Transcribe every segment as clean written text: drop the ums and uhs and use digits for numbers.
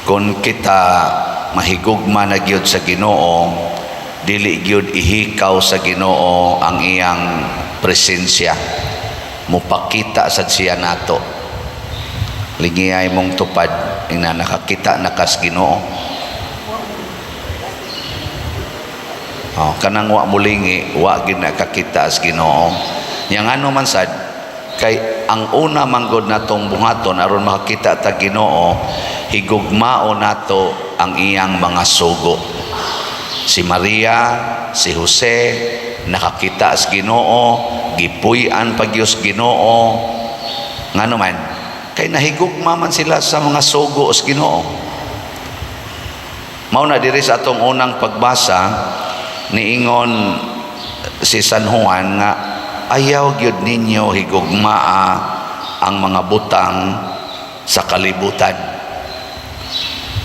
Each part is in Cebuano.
Kung kita mahigugma na gyud sa Ginoo, dili gyud ihikaw sa Ginoo ang iyang presensya. Mupakita sad siya nato. Lingiyay mong tupad ina nakakita na kas Ginoo. Oh, kanang wa mulingi, wa gid nakakita sa Ginoo. Nya ngano man sad, kay ang una manggod natong buhaton aron makakita ta Ginoo, higugmao nato ang iyang mga sugo. Si Maria, si Jose nakakita sa Ginoo, gipuy-an pa gyud sa Ginoo. Ngano man? Kay nahigugma man sila sa mga sugo sa Ginoo. Mao na diri sa atong unang pagbasa, niingon si San Juan nga ayaw gyud ninyo higugmaa ang mga butang sa kalibutan.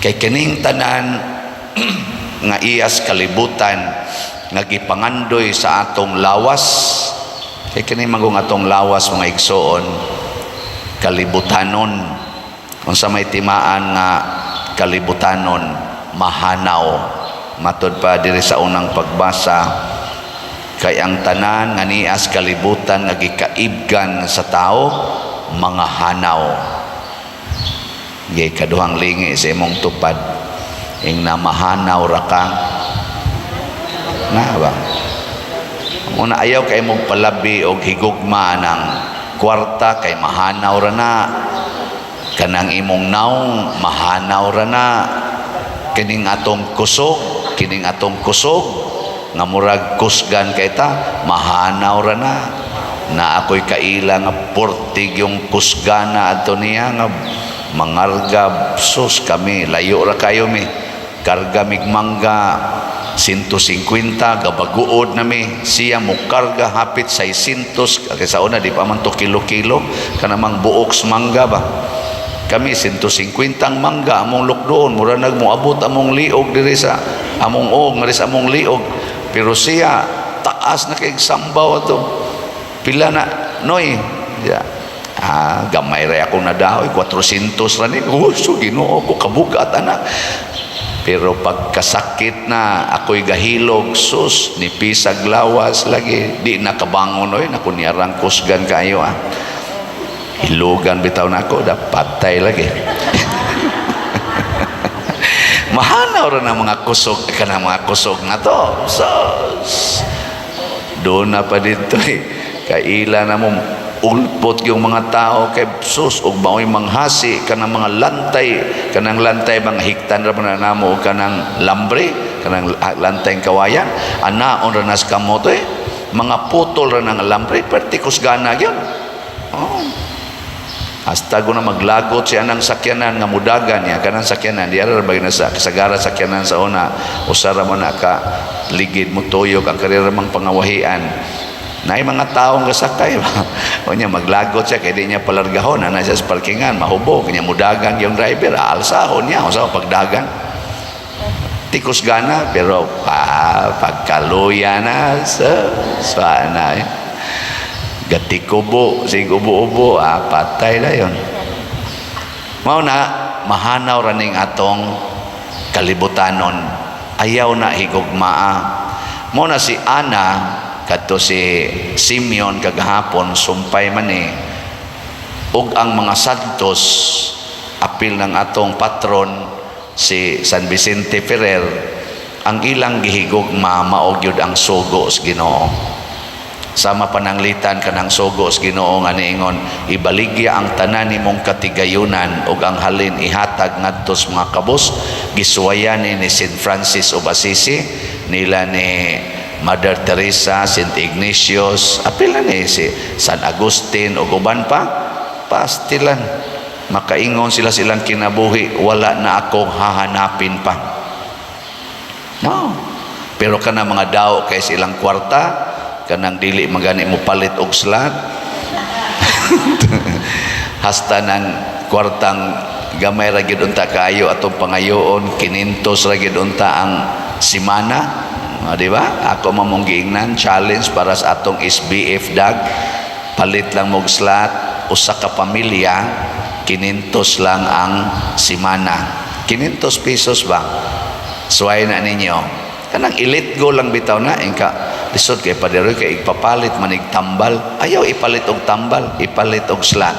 Kay kining tanan nga iyas kalibutan nga gipangandoy sa atong lawas, kay kini manggong atong lawas, mga igsoon, kalibutanon. Unsa may timaan nga kalibutanon? Mahanaw. Matod pa diri sa unang pagbasa, kay ang tanan nga nias kalibutan nga gikaibgan sa tao, mga hanaw. Gay kaduhang lingi sa imong tupad ing na mahanaw ra ka na ba. Una, ayaw kay mong palabi og higugma ng kwarta kay mahanaw ra na. Kanang imong naong, mahanaw ra na. Kining atong kusog, kining atong kusog nga murag kusgan kay ta, mahanaw ra na. Na ako'y kaila nga portig yung kusgana adto niya nga mangarga. Sus, kami layo ra kayo mi, karga mig mangga 150, gabaguod na mi. Siya mukarga hapit 600, kay sa una di pa man to kilo-kilo, kanamang buok sa mangga ba. Kami 150 ang mangga among lukdoon, mura nag moabot among liog diri sa among og diri sa among liog. Pero siya taas na kay sambaw ato. Pila na, Noy? Ya. Ah, gamay ra akong nadahoy, 400 ra ni. Oh, so Ginoo ko, kabugat ana. Pero pagkasakit na ako'y gahilog, sus, ni pisag lawas lagi, di na kabangon oy, naku, niyarang kusgan kayo ah. Hilugan bitaw na ako, da patay lagi. Mahanaw ra na mga kusog, kanang mga kusog na to. Sus. Doon na pa dito eh. Kaila na mo ulpot yung mga tao kay sus, ug maoy manghasi kanang mga lantay, kanang lantay mga hiktan ra man namo og kanang lambre, kanang lantay kawayan, anaon ra nas kamot eh, mga putol ra ng lambre, perti kusgana gyud. Oh. Hasta na maglagot siya ng sakyanan nga mudagan niya kanang sakyanan di ara ba na sa kasagara sakyanan sa una, usara mo na ka ligid mo tuyok ang karera mang pangawahian naay mga taong gasakay ba. O niya maglagot siya kay di niya palargahon ana siya sa parkingan, mahubog niya, mudagan yung driver, aalsahon niya usa pagdagan, tikus gana. Pero pa, pagkaluya na sa na eh. Gatikubo sig ubo-ubo, ah, patay na yon. Mao na mahanaw raning atong kalibutanon, ayaw na higugmaa. Mo na si Ana kadto si Simeon kagahapon, sumpay man eh, ug ang mga santos, apil ng atong patron si San Vicente Ferrer, ang ilang gihigugma mao gyud ang sugo sa Ginoo. Sama pananglitan kanang sugo sa Ginoo nga niingon, "Ibaligya ang tanan nimong katigayunan ug ang halin ihatag ngadto sa mga kabus." Gisuwayan ni St. Francis of Assisi, nila ni Mother Teresa, St. Ignatius, apil na ni si San Agustin ug uban pa. Pastilan makaingon sila silang kinabuhi, "Wala na akong hahanapin pa." No, pero kana mga daw kay silang kwarta, kanang dili magani mo palit og slot, hasta ng kwartang gamay ra gyud unta kaayo atong pangayoon, 500 ra gyud unta ang simana. Ah, di ba? Ako mamong giingnan, challenge para sa atong SBF dag, palit lang mog slot, usa ka pamilya, 500 lang ang simana. 500 pesos ba, suway na ninyo. Kanang i-let go lang bitaw na ingka lisod kay padero kay ipapalit manig tambal. Ayaw ipalit og tambal, ipalit og slot.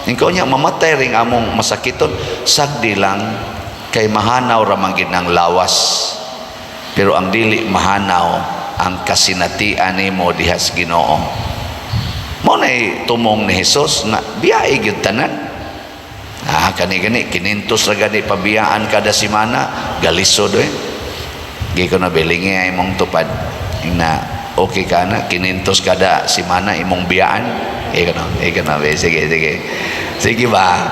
Ingka niya mamatay ring among masakiton, sagdi lang kay mahanaw ra man gid ng lawas. Pero ang dili mahanaw ang kasinatian nimo diha sa Ginoo. Mao nay tumong ni Hesus nga biyae gyud tanan. Ah, kani gani 500 ra gani pabiyaan kada semana, galisod eh. Gi ko na bilingi ay imong tupad. Na okay ka na 500 kada semana imong biyaan. Eh ko na, sige sige. Sige ba?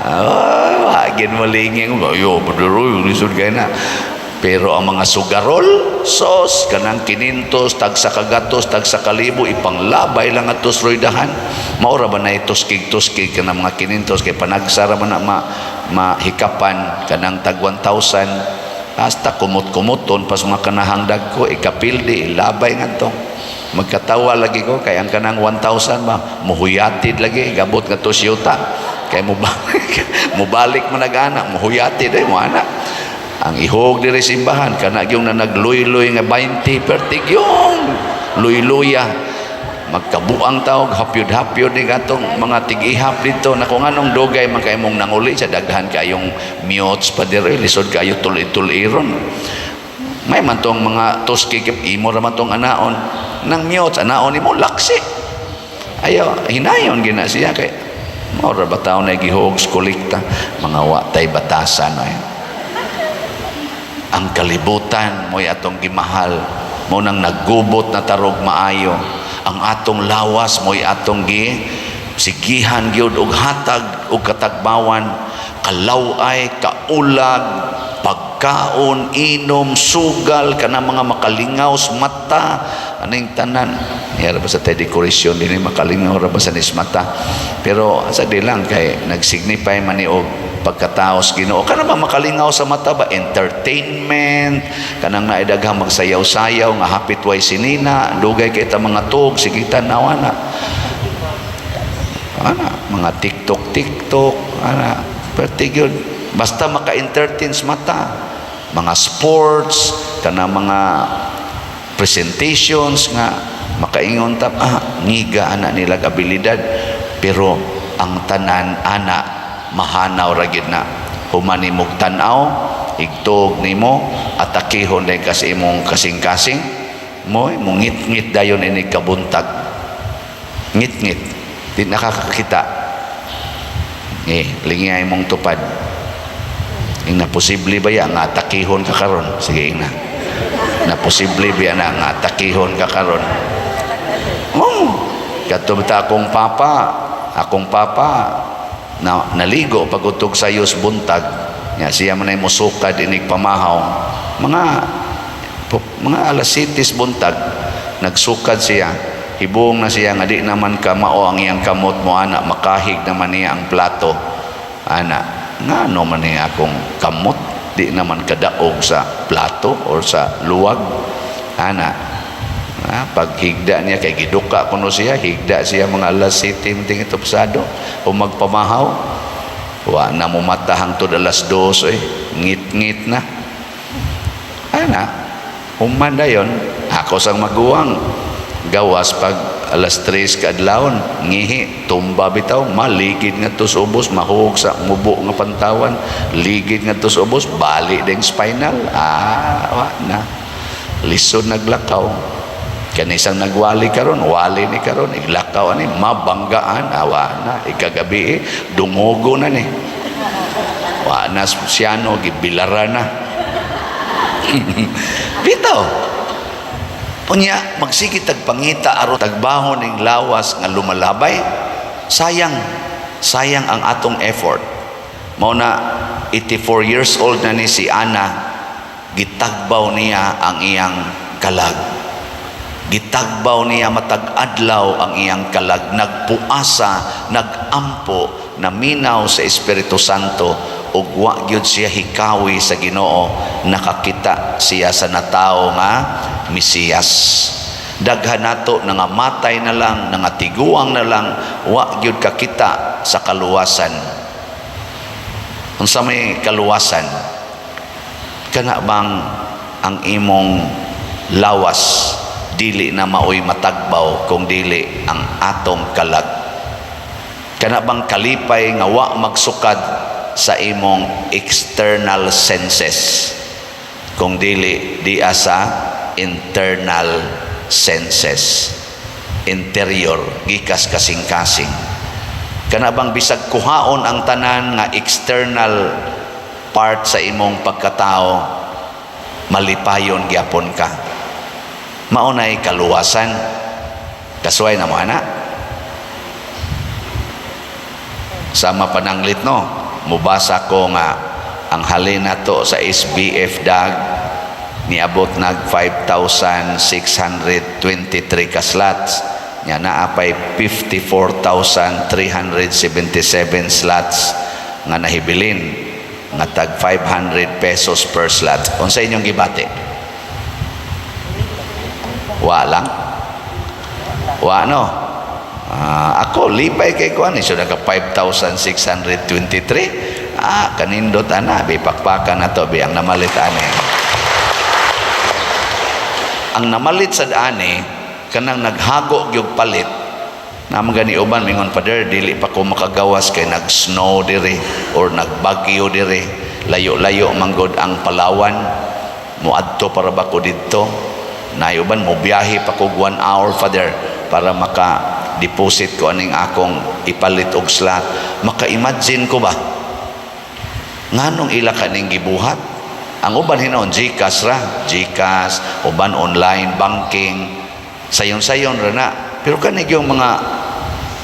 Oh, wagin mo linging yo, padero lisod kay na. Pero ang mga sugarol, sos, kanang 500, tag sa kagatos, tag sa kalibo, ipanglabay lang ato sa roydahan. Maura ba na tuskig-tuskig kanang mga 500, kay panagsara man na mahikapan, kanang tag 1,000, hasta kumot-kumuton pas mga kanahang dagko, ikapildi, ilabay nga to. Magkatawa lagi ko, kay ang kanang 1,000 ba, muhuyatid lagi, gabot nga to siyuta. Kay mubalik mo nag-ana, muhuyatid ay mo ana. Ang ihog diri simbahan kana gyung na nagluy-luy nga 20 pertig yung luy-luya, magkabuang tawag, hapyod-hapyod ni katong mga tig-ihap dito na kung anong dugay man kay mong nanguli sa daghan kayong mutes pa diri, lisod kayo tuloy-tuloy. May man tong mga tuskig, imo ra man tong anaon nang mutes, anaon nimo laksi. Ayo hinayon gina siya kay mao ra ba taon na gihog kolekta, mga wa tay batasan ay. Ang kalibutan mo'y atong gimahal, mo nang naggubot na tarog maayo. Ang atong lawas mo'y atong gi sigihan gyud og hatag og katagbawan, kalaway, kaulag, pagkaon, inom, sugal, kana mga makalingaw sa mata, aning tanan. Iya ra ba sa tay dekorasyon dinhi, makalingaw ra ba sa nis mata. Pero sa di lang kay nagsignify man ni og pagkatao sa Ginoo. Kana ba makalingaw sa mata ba, entertainment, kanang naay daghang magsayaw-sayaw nga hapit way sinina, dugay kay ta mga tug sige tan-awa na. Ana, mga TikTok TikTok, ana, perti gyud basta maka-entertain sa mata. Mga sports, kana mga presentations nga makaingon ta, ah, ngiga ana nila abilidad, pero ang tanan ana mahanaw ra gyud na. Human nimog tan-aw, igtuog nimo, atakihon din kasi imong kasing-kasing mo, mungit-ngit dayon ini kabuntag, ngit-ngit di nakakakita eh. Lingay mong tupad, ing na posible ba ya nga atakihon ka karon? Sige, ing na na posible ba na nga atakihon ka karon? Oh, kadto ta akong papa na naligo pagutog sa sayos buntag nya, siya man ay musukad inig pamahaw mga alas 7 buntag. Nagsukad siya, hibong na siya nga di naman kamao ang iyang kamot mo ana, makahig naman niya ang plato ana. Ngano man niya akong kamot di naman kadaog sa plato or sa luwag ana? Ah, paghigda niya kay giduka kuno siya, higda siya mga alas 7 ting ito pasado o magpamahaw, wa na mo mata hangtod alas 2 eh, ngit-ngit na ana. Human dayon ako sang maguwang gawas pag alas 3 kaadlawon, ngihi, tumba bitaw, maligid nga sa ubos, mahug sa mubo nga pantawan, ligid nga sa ubos, bali ding spinal. Ah, wa na, lisod naglakaw. Kanisang nagwali karon, wali ni karon, iglakaw ani mabanggaan, awa na ikagabi eh, dungogo na ni. Wa na siyano gibilara na. Bitaw. Unya, magsige tag pangita aron tagbahon ning lawas nga lumalabay. Sayang, sayang ang atong effort. Mao na 84 years old na ni si Ana, gitagbaw niya ang iyang kalag. Gitagbaw niya matag adlaw ang iyang kalag, nagpuasa, nagampo, naminaw sa Espiritu Santo ug wa gyud siya hikawi sa Ginoo. Nakakita siya sa natawo nga Mesiyas. Daghan nato nangamatay na lang, nangatiguang na lang, wa gyud kakita sa kaluwasan. Unsa may kaluwasan? Kana bang ang imong lawas dili na maoy matagbaw kung dili ang atong kalag? Kana bang kalipay nga wa magsukad sa imong external senses kung dili dia sa internal senses, interior, gikas kasing-kasing? Kana bang bisag kuhaon ang tanan nga external part sa imong pagkatao, malipayon gyapon ka? Mao nay kaluwasan. Kasuway na mo ana. Sama pananglit, no, mubasa ko nga ang halin nato sa SBF DAG niabot nag 5,623 ka slots nya, naa pay 54,377 slots nga nahibilin nga tag ₱500 per slot. Unsa inyong gibati? Wa lang, wa, no? Ah, ako lipay kay ko ani, so naka 5,623. Ah, kanindot ana, bi pakpakan na to bi. Ang namalit ani, ang namalit sa ani, kanang naghago gyud palit na man gani. Uban mingon, "Father, dili pa ko makagawas kay nag-snow diri or nagbagyo diri, layo-layo manggod ang Palawan, moadto para ba ko didto?" Naay uban, "Mo biyahe pa ko 1 hour, Father, para maka deposit ko aning akong ipalit og slot." Maka-imagine ko ba nganong ila kaning gibuhat? Ang uban hinuon GCash ra, GCash, uban online banking, sayon-sayon ra na. Pero kani yung mga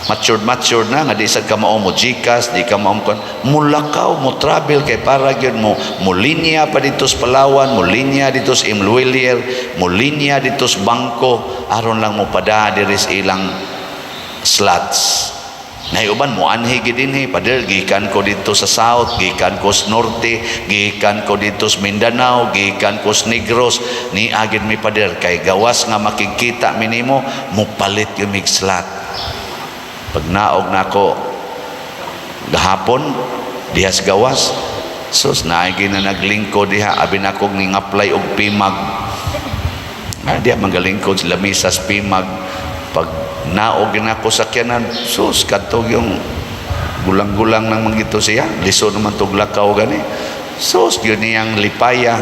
matured matured na nga di sad ka mao mo GCash, di ka mao kon mulakaw, mo travel kay para gyud mo mo linya pa dito sa Palawan, mo linya dito sa M Lhuillier, mo linya dito sa bangko aron lang mo pada diri sa ilang slots. Nay uban mo anhi gid dinhi, "Father, gikan ko dito sa South, gikan ko sa Norte, gikan ko dito sa Mindanao, gikan ko sa Negros, ni agid mi, Father, kay gawas nga makikita mi nimo, mupalit yung mig slot." Pag naog nako gahapon dihas gawas, sus, naay na naglingkod diha, abi nako ning apply og P-MAG. Ah, diha mangalingkod sila misas P-MAG. Pag naog na ako sakyanan, sus, kadto yung gulang-gulang nang mangito siya, lisod naman tog lakaw gani. Sus, yun niyang lipaya,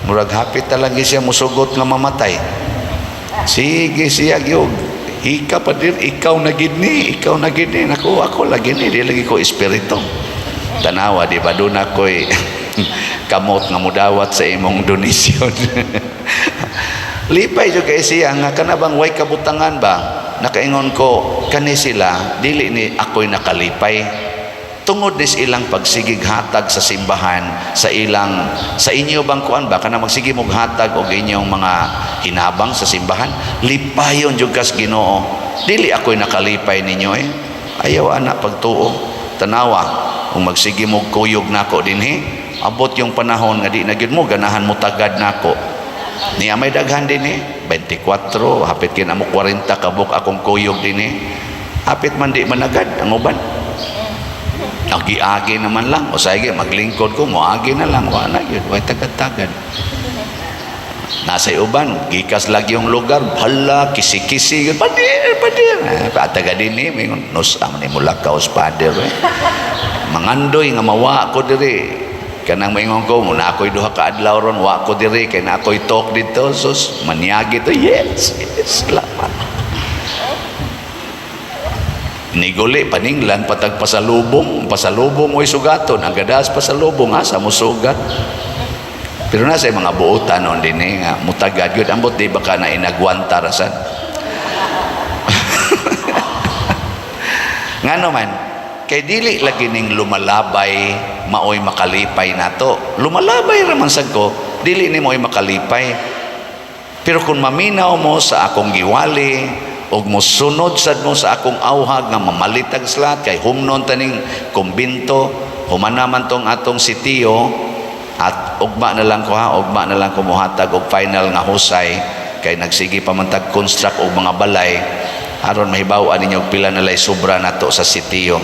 murag hapit talaga siya musugot nga mamatay. Sige siya gyud hika, "Pader, ikaw na gid ni, ikaw na gid ni." Naku, ako lagi ni, di lagi ko espiritu. Tanawa, di ba doon ako'y kamot nga mudawat sa imong donasyon. Lipay jud kay siya nga kana bang way kabutangan ba. Nakaingon ko kani sila, dili ni ako'y nakalipay tungod nis ilang pagsigig hatag sa simbahan, sa ilang, sa inyo bang kuan ba, kana magsige mog hatag og inyong mga hinabang sa simbahan, lipayon jud kas Ginoo. Dili ako'y nakalipay ninyo eh. Ayaw ana pagtuo. Tanawa kung magsige mog kuyog nako dinhi, abot yung panahon nga di na gyud mo ganahan mo tagad nako. Niya may daghan din eh. 24, hapit kina mo 40 kabuk akong kuyog din eh. Hapit man di managad ang uban. Agi-agi naman lang. O sige, maglingkod ko, moagi na lang. Wala yun, way tagad-tagad. Nasa uban, gikas lagi yung lugar, hala, kisi-kisi, yun, "Pader, pader." Eh, taga din eh, mingon, "Nos, amo ni mulakaw sa pader eh." Mangandoy nga mawa ko diri. Kanang maingon ko, muna ako'y 2 ka adlaw ron, wa ko diri, kay na ako'y talk dito, sus, manyagi to, Yes, salamat." Niguli, paninglan, patag pasalubong, pasalubong o'y sugaton, ang gadas pasalubong, asa mo sugat? Pero nasa mga buotan noon din eh, nga, mutagad yun, ambot di ba ka na inagwanta rasan? Nga naman, kay dili lagi ning lumalabay maoy makalipay nato. Lumalabay raman sad ko, dili ni mo'y makalipay. Pero kung maminaw mo sa akong giwali, og mosunod sad mo sa akong awhag nga mamalitag slot kay humnon taning kumbinto, human naman tong atong sitiyo at ugma na lang ko ha, ugma na lang ko mohatag og final nga husay kay nagsige pa man tag construct og mga balay aron mahibaw-an ninyo og pila na lay sobra nato sa sitiyo.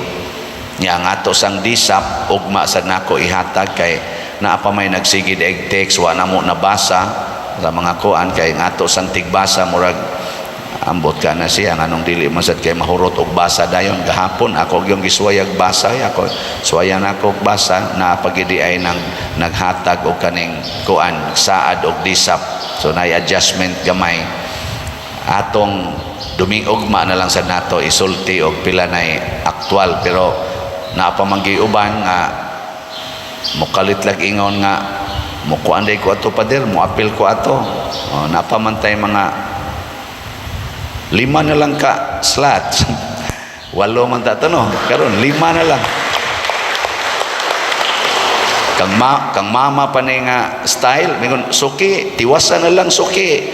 Nya ang ato sang DSAP, ugma sad nako ihatag kay naa pa may nagsige og text, wa na mo nabasa sa mga kuan, kay ang ato sang tigbasa murag ambot ka na siya nganong dili man sad kay mahurot og basa dayon. Gahapon ako gyung gisuwayag basa, ako suwayan ako og basa na pagidi ay nang naghatag og kaning kuan, saad og DSAP, so nay adjustment gamay. Atong dumiugma na lang sad nato isulti og pila nay aktual, pero naa pa man uban nga mukalit lag ingon nga mukuan day ko ato, pader, moapil ko ato. Oh, naa pa man tay mga lima na lang ka slot. Walo man ta to, no? Karon lima na lang. Kang mama pa ni nga style, mingon, "Suki, tiwasan na lang, suki."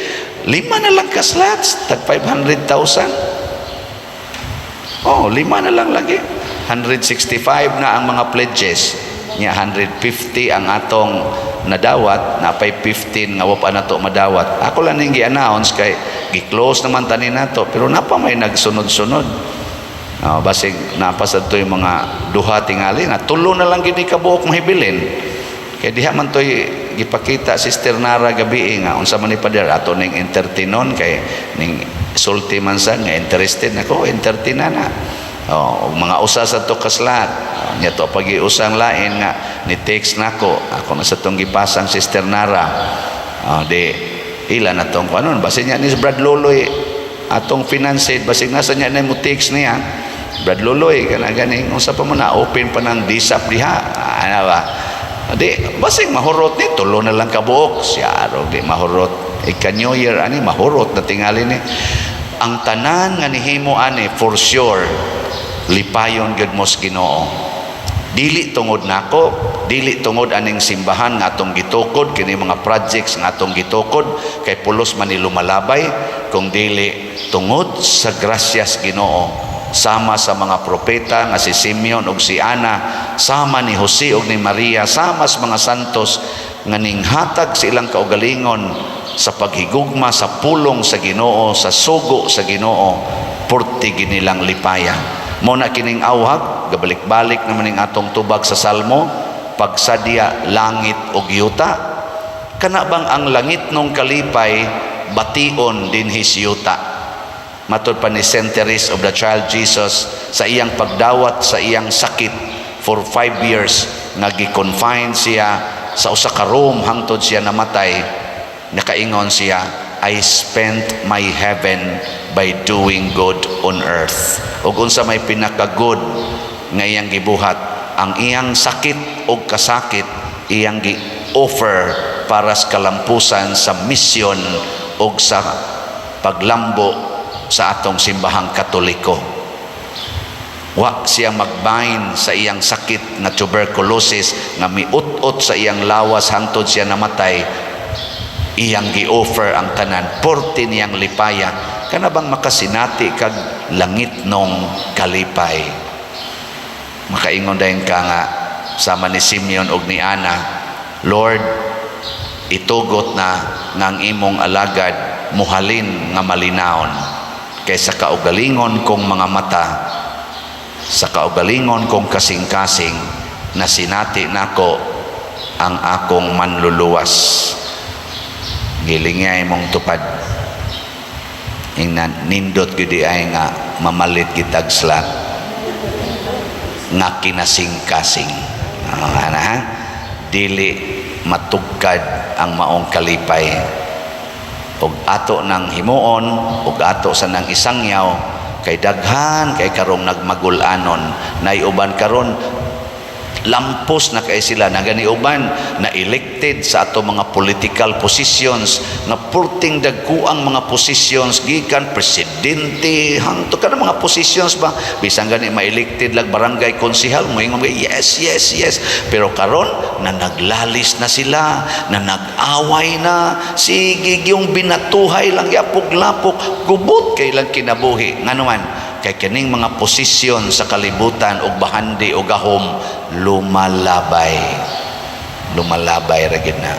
Lima na lang ka slots, tag 500,000. Oh, lima na lang lagi. 165 na ang mga pledges nya, 150 ang atong nadawat, napay 15 nga wa pa nato madawat. Ako lang ning gi-announce kay gi-close naman tani nato, pero napa may nagsunod-sunod. Oh, basig napa sad to yung mga duha tingali na tulo na lang gini kabuok mahibilin. Kay diha man toy gipakita Sister Nara gabi nga unsa man ni pader ato ning entertainon, kay ning sulti man sa nga interested nako, entertain na na. Oh, og mga usa sa to ka slot. Oh, nya to pag-iusang lain nga ni text nako, ako na sa tong gipasang Sister Nara. Oh, di ila na tong kuanon, basin niya ni Brad Loloy atong finance, basig nasa niya na mo text niya. Brad Loloy kana ganing unsa pa man na open pa ng DSAP diha. Ana ba? Di basig mahurot ni tulo na lang kabuok siya arog di mahurot. Ika New Year ani mahurot na tingali ni ang tanan nga nihimo ani, for sure lipayon gyud mo sa Ginoo. Dili tungod nako, dili tungod aning simbahan nga atong gitukod, kini mga projects nga atong gitukod kay pulos man ni lumalabay, kung dili tungod sa grasyas Ginoo, sama sa mga propeta nga si Simeon ug si Ana, sama ni Jose ug ni Maria, sama sa mga santos nga ninghatag sa ilang kaugalingon sa paghigugma sa pulong sa Ginoo, sa sugo sa Ginoo, purti ginilang lipaya. Mo na kining awhag, gabalik-balik naman ning atong tubag sa Salmo, pagsadya langit ug yuta. Kana bang ang langit nung kalipay bation dinhi sa yuta? Matud pa ni Saint Therese of the Child Jesus, sa iyang pagdawat sa iyang sakit for 5 years nga gi-confine siya sa usa ka room hangtod siya namatay, nakaingon siya, "I spent my heaven by doing good on earth." Ug unsa may pinaka-good nga iyang gibuhat? Ang iyang sakit og kasakit iyang gi-offer para sa kalampusan sa misyon og sa paglambo sa atong Simbahang Katoliko. Wa siya magbain sa iyang sakit nga tuberculosis nga miut-ut sa iyang lawas hangtod siya namatay. Iyang gi-offer ang tanan, porte niyang lipaya. Kana bang makasinati kag langit nong kalipay, makaingon dayon ka nga sama ni Simeon og ni Ana, "Lord, itugot na nga ang imong alagad muhalin nga malinawon kay sa kaugalingon kong mga mata, sa kaugalingon kong kasing-kasing, nasinati nako ang akong Manluluwas." Gilingay mong tupad. Ingnan nindot gyud ay nga mamalit kitag slot nga kinasing-kasing. Ah, ana ha, dili matugkad ang maong kalipay ug ato nang himuon ug ato sa nang isangyaw, kay daghan kay karong nagmagul-anon. Nay uban karon lampos na kay sila na gani, uban na elected sa ato mga political positions nga purting dagkuang mga positions, gikan presidente hangtod kana mga positions ba. Bisan gani ma-elected lag barangay konsehal, moingon yes." Pero karon na naglalis na sila, na nag-away na, sige yung binatuhay lang, yapog-lapok, gubot kay lang kinabuhi. Ngano man? Kay kining mga posisyon sa kalibutan og bahandi o gahom lumalabay, lumalabay ra gid na.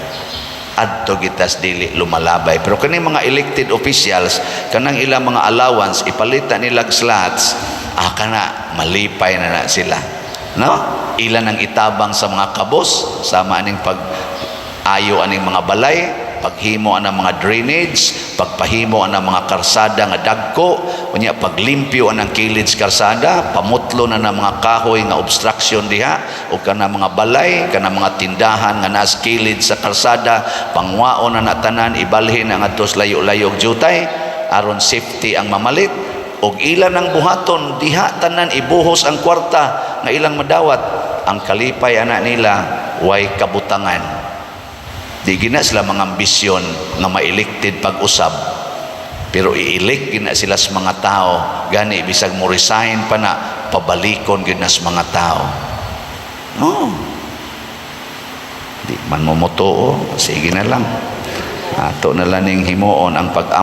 Adto gitas dili lumalabay, pero kining mga elected officials, kanang ilang mga allowance ipalitan nila slots, ah, kana malipay na na sila. No, ilan ang itabang sa mga kabos sama aning pag ayo aning mga balay, paghimo ang mga drainage, pagpahimo ang mga karsada nga dagko, unya paglimpyo ang kilid sa karsada, pamutlo na ng mga kahoy nga obstruction diha o kana mga balay, kana mga tindahan nga naas kilid sa karsada, pangwaon na na tanan, ibalhin ang adto sa layo-layo og jutay aron safety ang mamalit. Og ilan ang buhaton diha tanan, ibuhos ang kwarta nga ilang madawat. Ang kalipay ana nila way kabutangan. Di gina sila mga ambisyon nga ma-elected pag-usab, pero i-elect gina sila sa mga tao. Gani bisag mo resign pa na, pabalikon gid na sa mga tao. No, di man mo motuo, sige na lang, ato na lang ning himuon ang pag